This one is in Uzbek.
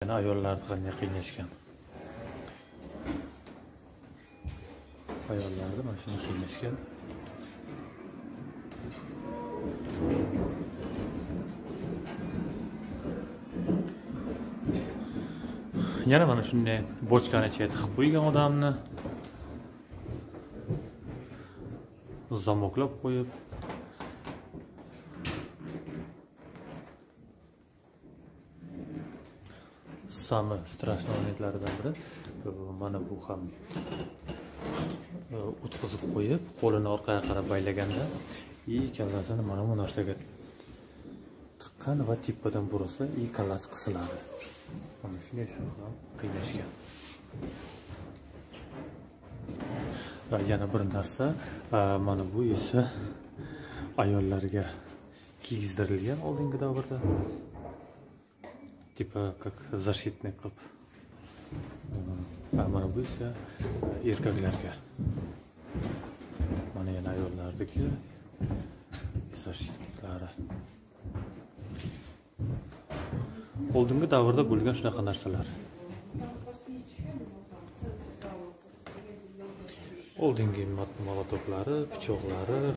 Yana ayollarni qanday qiynashgan. Ayollarni mana shunday qiynashgan. Yana mana shunday bochkani ichiga tiqib qo'ygan odamni zamoklab qo'yib, самый страшный momentlaridan biri mana bu ham o'tkazib qo'yib, qo'lini orqaga qarab baylaganda и kallasini mana bu narsaga tiqqan va tepadan burasa и kallasi qisiladi. Mana shunday shu ham qiynashgan. Va yana bir narsa, mana bu esa ayollarga kiygizdirilgan oldingi davrda. Типа как защитный qilib. Mana bu esa erkaklarga. Mana yana ayollardagi защитниклari. Oldingi davrda bo'lgan shunaqa narsalar. Oldingi molotoklari, pichoqlari.